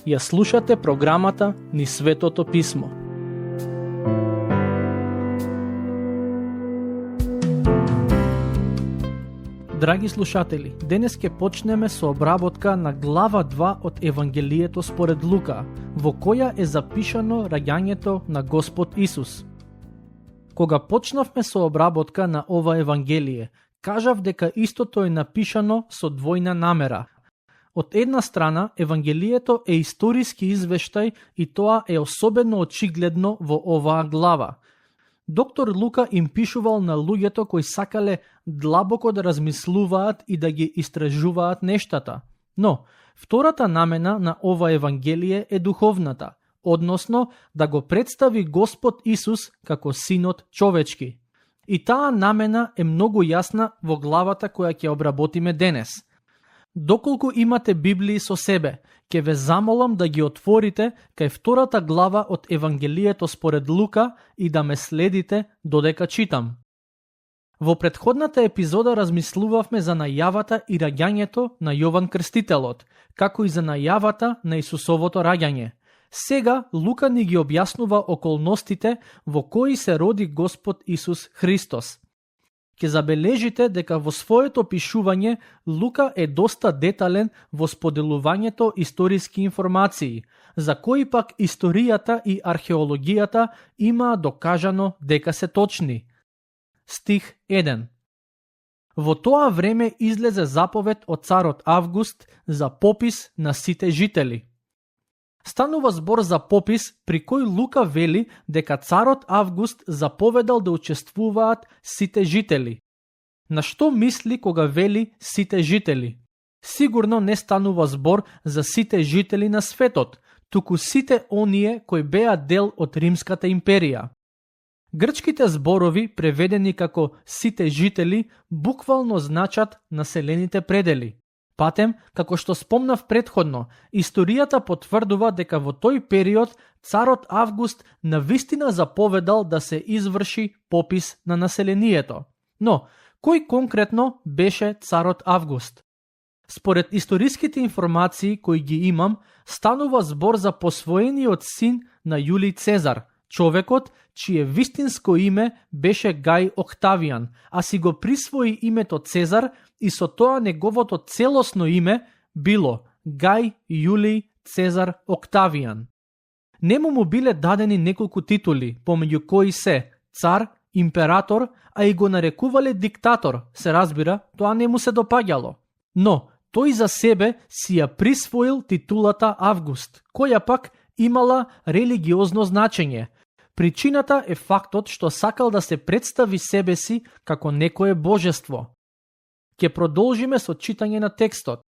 Ја слушате програмата Низ Светото Писмо. Драги слушатели, денес ќе почнеме со обработка на глава 2 од Евангелието според Лука, во која е запишано раѓањето на Господ Исус. Кога почнавме со обработка на ова Евангелие, кажав дека истото е напишано со двојна намера. Од една страна, Евангелието е историски извештај и тоа е особено очигледно во оваа глава. Доктор Лука им пишувал на луѓето кои сакале длабоко да размислуваат и да ги истражуваат нештата. Но, втората намена на ова Евангелие е духовната, односно да го представи Господ Исус како Синот човечки. И таа намена е многу јасна во главата која ќе обработиме денес. Доколку имате Библии со себе, ќе ве замолам да ги отворите кај втората глава од Евангелието според Лука и да ме следите додека читам. Во претходната епизода размислувавме за најавата и раѓањето на Јован Крстителот, како и за најавата на Исусовото раѓање. Сега Лука ни ги објаснува околностите во кои се роди Господ Исус Христос. Ке забележите дека во своето пишување Лука е доста детален во споделувањето историски информации, за кои пак историјата и археологијата имаа докажано дека се точни. Стих 1. Во тоа време излезе заповед од царот Август за попис на сите жители. Станува збор за попис при кој Лука вели дека царот Август заповедал да учествуваат сите жители. На што мисли кога вели сите жители? Сигурно не станува збор за сите жители на светот, туку сите оние кои беа дел од Римската империја. Грчките зборови, преведени како сите жители, буквално значат населените предели. Патем, како што спомнав претходно, историјата потврдува дека во тој период царот Август навистина заповедал да се изврши попис на населението. Но, кој конкретно беше царот Август? Според историските информации кои ги имам, станува збор за посвоениот син на Јулиј Цезар, човекот чие вистинско име беше Гај Октавијан, а си го присвои името Цезар и со тоа неговото целосно име било Гај Јулиј Цезар Октавијан. Нему му биле дадени неколку титули, помеѓу кои се цар, император, а и го нарекувале диктатор, се разбира, тоа не му се допаѓало. Но, тој за себе си ја присвоил титулата Август, која пак имала религиозно значење. Причината е фактот што сакал да се представи себе си како некое божество. Ке продолжиме со читање на текстот.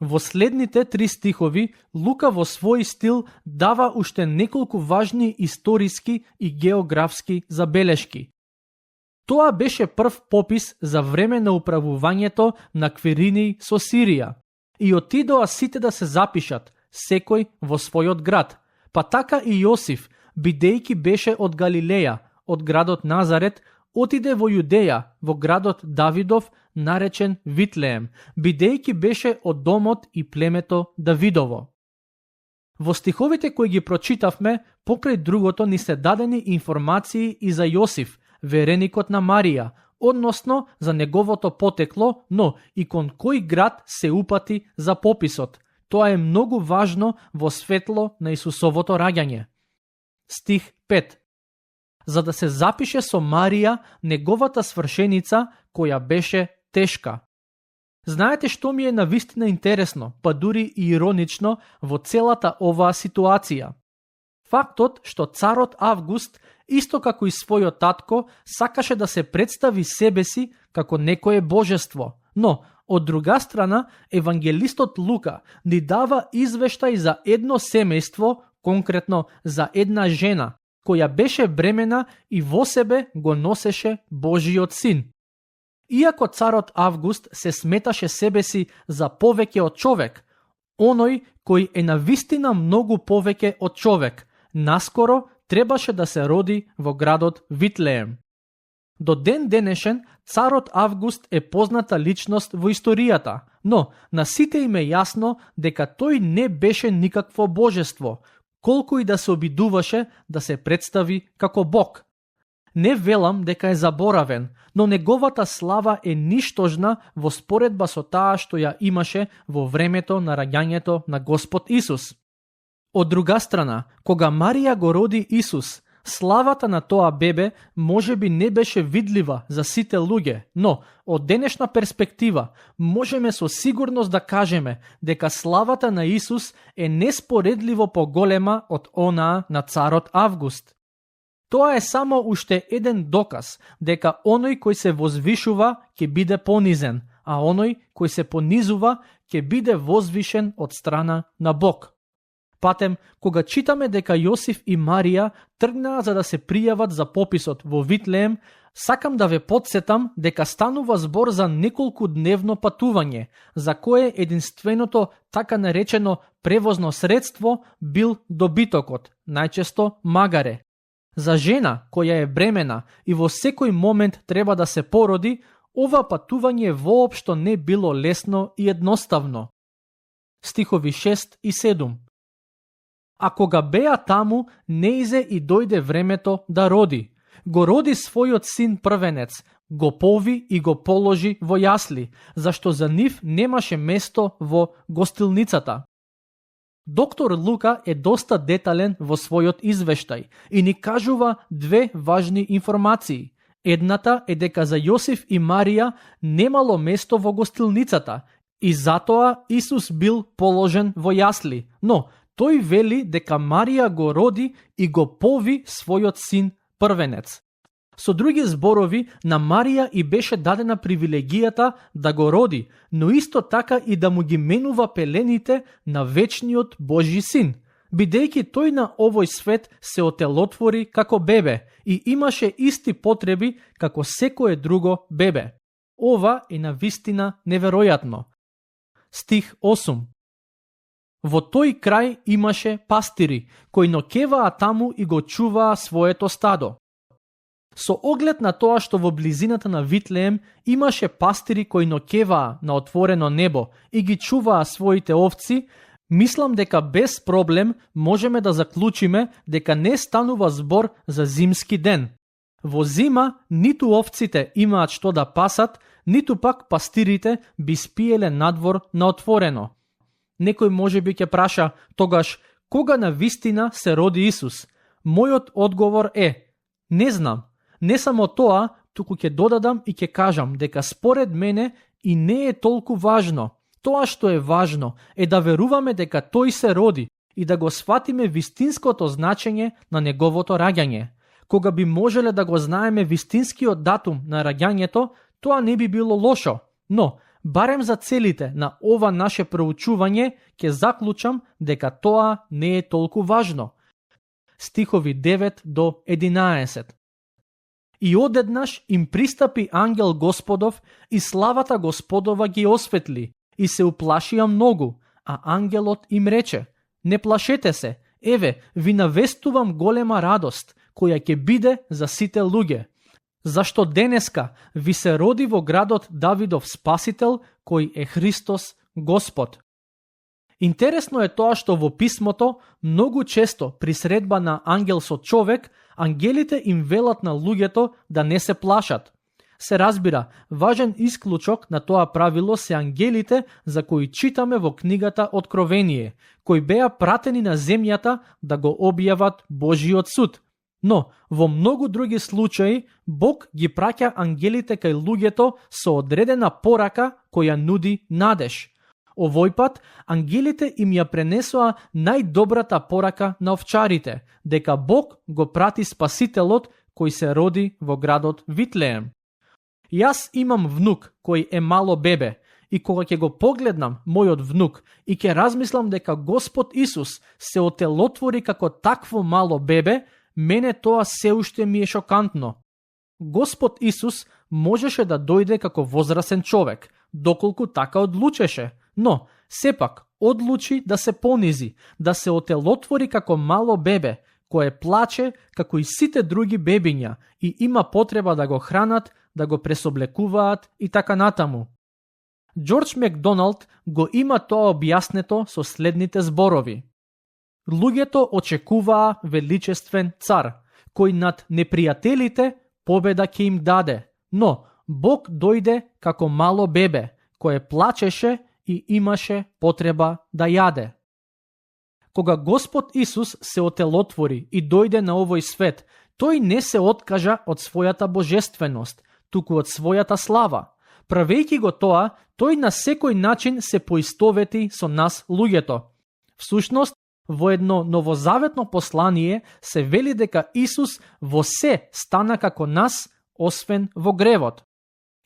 Во следните 3 стихови, Лука во свој стил дава уште неколку важни историски и географски забелешки. Тоа беше прв попис за време на управувањето на Квирини со Сирија. И отидоа сите да се запишат, секој во својот град. Па така и Јосиф, бидејќи беше од Галилеја, од градот Назарет, отиде во Јудеја, во градот Давидов, наречен Витлеем, бидејќи беше од домот и племето Давидово. Во стиховите кои ги прочитавме, покрај другото ни се дадени информации и за Јосиф, вереникот на Марија, односно за неговото потекло, но и кон кој град се упати за пописот. Тоа е многу важно во светло на Исусовото раѓање. Стих 5. За да се запише со Марија, неговата свршеница, која беше тешка. Знаете што ми е навистина интересно, па дури и иронично во целата оваа ситуација? Фактот што царот Август, исто како и својот татко, сакаше да се представи себе си како некое божество, но од друга страна, евангелистот Лука ни дава извештај за едно семејство, конкретно за една жена, која беше бремена и во себе го носеше Божиот син. Иако царот Август се сметаше себе си за повеќе од човек, оној кој е навистина многу повеќе од човек, наскоро требаше да се роди во градот Витлеем. До ден денешен, царот Август е позната личност во историјата, но на сите им е јасно дека тој не беше никакво божество, колку и да се обидуваше да се представи како Бог. Не велам дека е заборавен, но неговата слава е ништожна во споредба со таа што ја имаше во времето на раѓањето на Господ Исус. Од друга страна, кога Марија го роди Исус, славата на тоа бебе можеби не беше видлива за сите луѓе, но од денешна перспектива можеме со сигурност да кажеме дека славата на Исус е неспоредливо поголема од онаа на царот Август. Тоа е само уште еден доказ дека оној кој се возвишува ќе биде понизен, а оној кој се понизува ќе биде возвишен од страна на Бог. Патем, кога читаме дека Јосиф и Марија тргнаа за да се пријават за пописот во Витлеем, сакам да ве потсетам дека станува збор за неколку дневно патување, за кое единственото така наречено превозно средство бил добитокот, најчесто магаре. За жена која е бремена и во секој момент треба да се породи, ова патување воопшто не било лесно и едноставно. Стихови 6 и 7. А кога беа таму, не изе и дојде времето да роди. Го роди својот син првенец, го пови и го положи во јасли, зашто за нив немаше место во гостилницата. Доктор Лука е доста детален во својот извештај и ни кажува две важни информации. Едната е дека за Јосиф и Марија немало место во гостилницата и затоа Исус бил положен во јасли, но тој вели дека Марија го роди и го пови својот син првенец. Со други зборови, на Марија и беше дадена привилегијата да го роди, но исто така и да му ги менува пелените на вечниот Божји син, бидејќи тој на овој свет се отелотвори како бебе и имаше исти потреби како секое друго бебе. Ова е навистина неверојатно. Стих 8. Во тој крај имаше пастири, кои ноќеваа таму и го чуваа своето стадо. Со оглед на тоа што во близината на Витлеем имаше пастири кои ноќеваа на отворено небо и ги чуваа своите овци, мислам дека без проблем можеме да заклучиме дека не станува збор за зимски ден. Во зима ниту овците имаат што да пасат, ниту пак пастирите би спиеле надвор на отворено. Некој можеби ќе праша, тогаш, кога на вистина се роди Исус? Мојот одговор е, не знам. Не само тоа, туку ќе додадам и ќе кажам дека според мене и не е толку важно. Тоа што е важно е да веруваме дека тој се роди и да го сватиме вистинското значење на неговото раѓање. Кога би можеле да го знаеме вистинскиот датум на раѓањето, тоа не би било лошо, но барем за целите на ова наше проучување ќе заклучам дека тоа не е толку важно. Стихови 9 до 11. И одеднаш им пристапи ангел Господов и славата Господова ги осветли и се уплашија многу, а ангелот им рече, не плашете се, еве, ви навестувам голема радост, која ќе биде за сите луѓе. Зашто денеска ви се роди во градот Давидов Спасител, кој е Христос Господ. Интересно е тоа што во писмото, многу често при средба на ангел со човек, ангелите им велат на луѓето да не се плашат. Се разбира, важен исклучок на тоа правило се ангелите за кои читаме во книгата Откровение, кои беа пратени на земјата да го објават Божиот суд. Но, во многу други случаи, Бог ги праќа ангелите кај луѓето со одредена порака која нуди надеж. Овој пат, ангелите им ја пренесоа најдобрата порака на овчарите, дека Бог го прати Спасителот кој се роди во градот Витлеем. Јас имам внук кој е мало бебе и кога ќе го погледнам мојот внук и ќе размислам дека Господ Исус се отелотвори како такво мало бебе, мене тоа се уште ми е шокантно. Господ Исус можеше да дојде како возрасен човек, доколку така одлучеше, но сепак одлучи да се понизи, да се отелотвори како мало бебе, кое плаче како и сите други бебиња и има потреба да го хранат, да го пресоблекуваат и така натаму. Џорџ Макдоналд го има тоа објаснето со следните зборови. Луѓето очекуваа величествен цар, кој над непријателите победа ќе им даде, но Бог дојде како мало бебе, кое плачеше и имаше потреба да јаде. Кога Господ Исус се отелотвори и дојде на овој свет, тој не се откажа од својата божественост, туку од својата слава. Правејќи го тоа, тој на секој начин се поистовети со нас луѓето. Всушност, во едно новозаветно послание се вели дека Исус во се стана како нас, освен во гревот.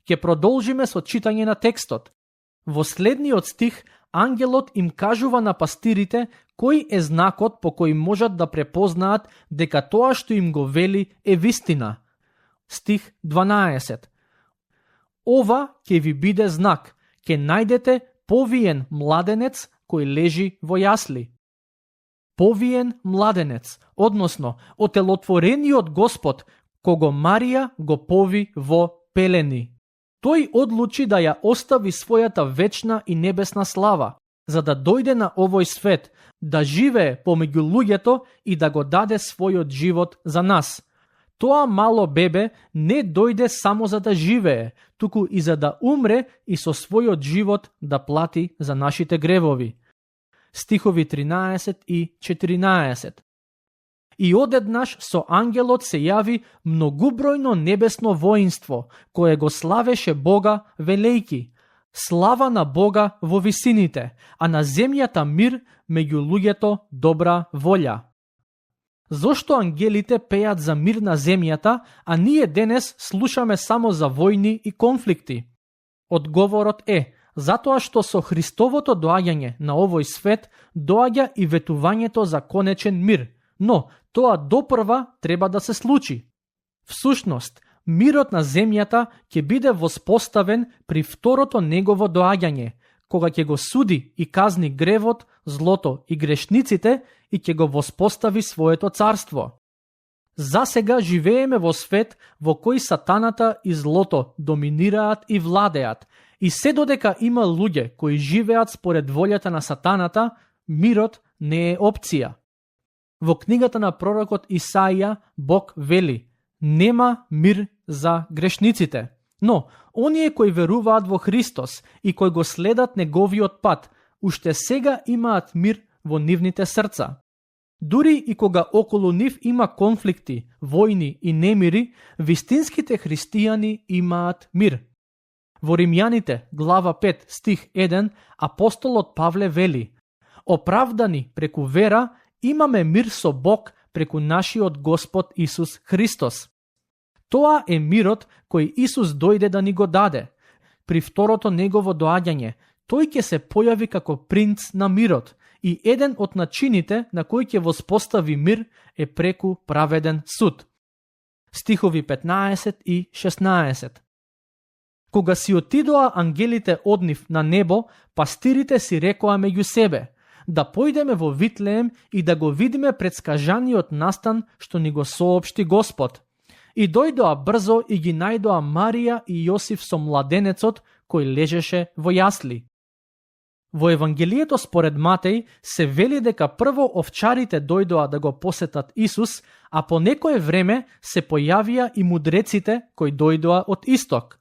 Ќе продолжиме со читање на текстот. Во следниот стих, ангелот им кажува на пастирите кој е знакот по кој можат да препознаат дека тоа што им го вели е вистина. Стих 12. Ова ќе ви биде знак, ќе најдете повиен младенец кој лежи во јасли. Повиен младенец, односно отелотворениот Господ, кого Марија го пови во пелени. Тој одлучи да ја остави својата вечна и небесна слава, за да дојде на овој свет, да живее помеѓу луѓето и да го даде својот живот за нас. Тоа мало бебе не дојде само за да живее, туку и за да умре и со својот живот да плати за нашите гревови. Стихови 13 и 14. И одеднаш со ангелот се јави многубројно небесно воинство, кое го славеше Бога велејки: слава на Бога во висините, а на земјата мир меѓу луѓето добра волја. Зошто ангелите пеат за мир на земјата, а ние денес слушаме само за војни и конфликти? Одговорот е, затоа што со Христовото доаѓање на овој свет доаѓа и ветувањето за конечен мир, но тоа допрва треба да се случи. Всушност, мирот на земјата ќе биде воспоставен при второто негово доаѓање, кога ќе го суди и казни гревот, злото и грешниците и ќе го воспостави своето царство. За сега живееме во свет во кој сатаната и злото доминираат и владеат, и се додека има луѓе кои живеат според волјата на сатаната, мирот не е опција. Во книгата на пророкот Исаија Бог вели: нема мир за грешниците. Но, оние кои веруваат во Христос и кои го следат неговиот пат, уште сега имаат мир во нивните срца. Дури и кога околу нив има конфликти, војни и немири, вистинските христијани имаат мир. Во Римјаните, глава 5, стих 1, апостолот Павле вели: оправдани преку вера, имаме мир со Бог преку нашиот Господ Исус Христос. Тоа е мирот кој Исус дојде да ни го даде. При второто негово доаѓање, тој ќе се појави како принц на мирот и еден од начините на кој ќе воспостави мир е преку праведен суд. Стихови 15 и 16. Кога си отидоа ангелите од нив на небо, пастирите си рекоа меѓу себе: да појдеме во Витлеем и да го видиме предскажаниот настан што ни го соопшти Господ. И дојдоа брзо и ги најдоа Марија и Јосиф со младенецот кој лежеше во јасли. Во Евангелието според Матеј се вели дека прво овчарите дојдоа да го посетат Исус, а по некое време се појавија и мудреците кои дојдоа од исток.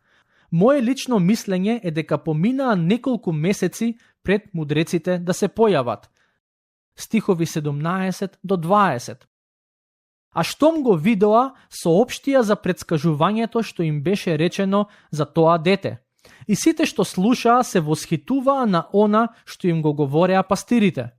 Моje лично мислење е дека поминаа неколку месеци пред мудреците да се појават. Стихови 17 до 20. А штом го видоа, соопштија за предскажувањето што им беше речено за тоа дете. И сите што слушаа се восхитуваа на она што им го говореа пастирите.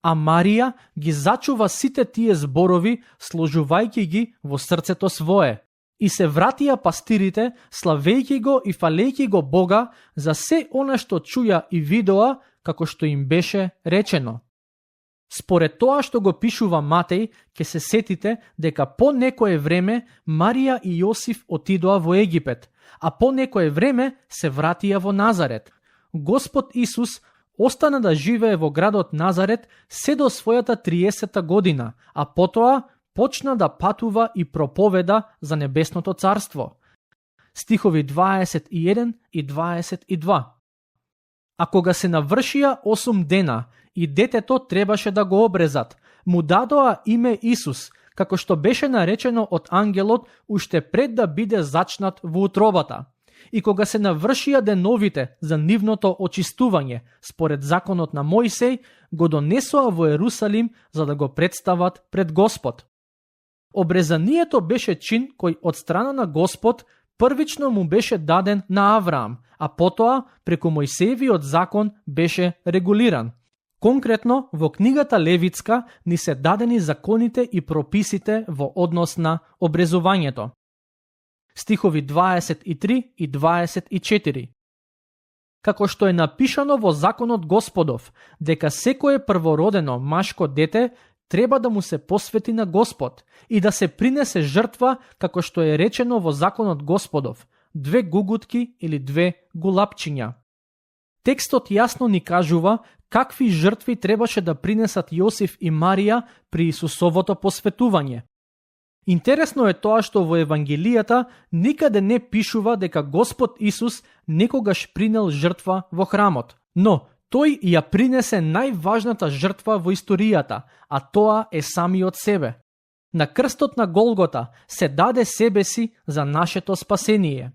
А Марија ги зачува сите тие зборови, сложувајќи ги во срцето свое. И се вратија пастирите, славејќи го и фалејќи го Бога за се она што чуја и видоа, како што им беше речено. Според тоа што го пишува Матеј, ќе се сетите дека по некое време Марија и Јосиф отидоа во Египет, а по некое време се вратија во Назарет. Господ Исус остана да живее во градот Назарет се до својата 30 година, а потоа почна да патува и проповеда за небесното царство. Стихови 21 и 22. А кога се навршија 8 дена и детето требаше да го обрезат, му дадоа име Исус, како што беше наречено од ангелот уште пред да биде зачнат во утробата. И кога се навршија деновите за нивното очистување, според законот на Мојсей, го донесоа во Ерусалим за да го представат пред Господ. Обрезанието беше чин кој од страна на Господ првично му беше даден на Авраам, а потоа преку Мојсеевиот закон беше регулиран. Конкретно, во книгата Левитска ни се дадени законите и прописите во однос на обрезувањето. Стихови 23 и 24. Како што е напишано во законот Господов, дека секое првородено машко дете треба да му се посвети на Господ и да се принесе жртва, како што е речено во законот Господов, 2 гугутки или 2 гулапчиња. Текстот јасно ни кажува какви жртви требаше да принесат Јосиф и Марија при Исусовото посветување. Интересно е тоа што во Евангелијата никаде не пишува дека Господ Исус некогаш принел жртва во храмот, но тој ја принесе најважната жртва во историјата, а тоа е самиот себе. На крстот на Голгота се даде себе си за нашето спасение.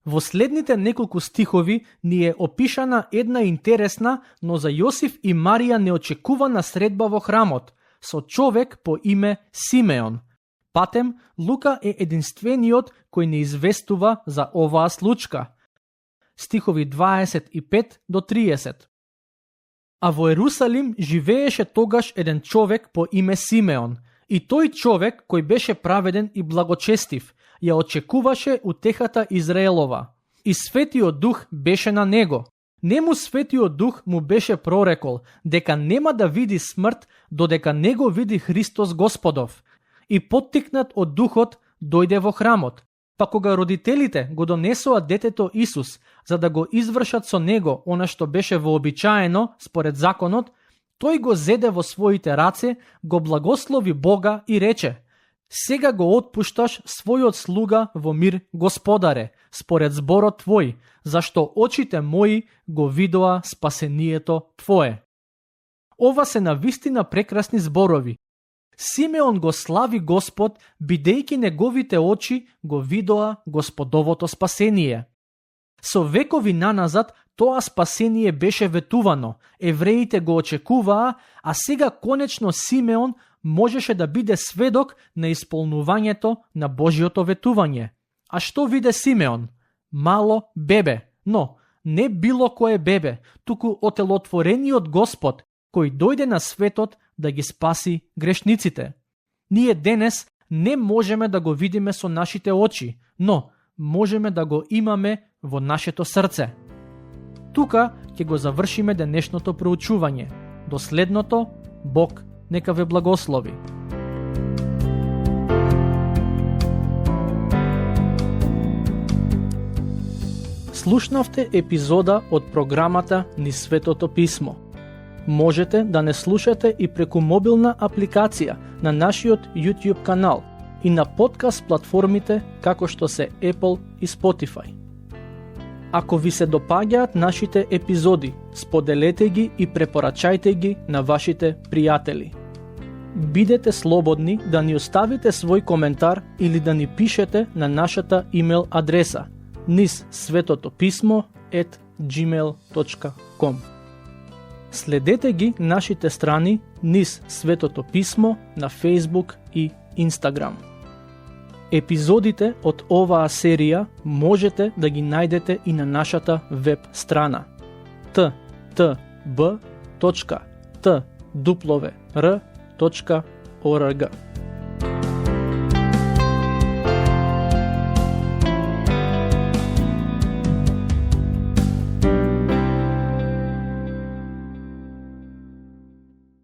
Во следните неколку стихови ни е опишана една интересна, но за Јосиф и Марија неочекувана средба во храмот со човек по име Симеон. Патем, Лука е единствениот кој не известува за оваа случка. Стихови 25 до 30. А во Ерусалим живееше тогаш еден човек по име Симеон, и тој човек кој беше праведен и благочестив, ја очекуваше утехата Израелова. И Светиот Дух беше на него. Нему Светиот Дух му беше прорекол дека нема да види смрт додека не го види Христос Господов. И поттикнат од Духот дојде во храмот. Па кога родителите го донесоа детето Исус за да го извршат со него она што беше вообичаено според законот, тој го зеде во своите раце, го благослови Бога и рече: сега го отпушташ својот слуга во мир, Господаре, според зборот Твој, зашто очите мои го видоа спасението Твое. Ова се навистина прекрасни зборови. Симеон го слави Господ, бидејќи неговите очи го видоа Господовото спасение. Со векови наназад тоа спасение беше ветувано, евреите го очекуваа, а сега конечно Симеон можеше да биде сведок на исполнувањето на Божјото ветување. А што виде Симеон? Мало бебе, но не било кое бебе, туку отелотворениот Господ, кој дојде на светот да ги спаси грешниците. Ние денес не можеме да го видиме со нашите очи, но можеме да го имаме во нашето срце. Тука ќе го завршиме денешното проучување. До следното, Бог нека ве благослови. Слушнавте епизода од програмата Низ Светото Писмо. Можете да не слушате и преку мобилна апликација на нашиот YouTube канал и на подкаст платформите како што се Apple и Spotify. Ако ви се допаѓаат нашите епизоди, споделете ги и препорачајте ги на вашите пријатели. Бидете слободни да ни оставите свој коментар или да ни пишете на нашата имейл адреса nizsvetotopисmo@gmail.com. Следете ги нашите страни Низ Светото Писмо на Facebook и Instagram. Епизодите од оваа серија можете да ги најдете и на нашата веб страна ttb.twr.org.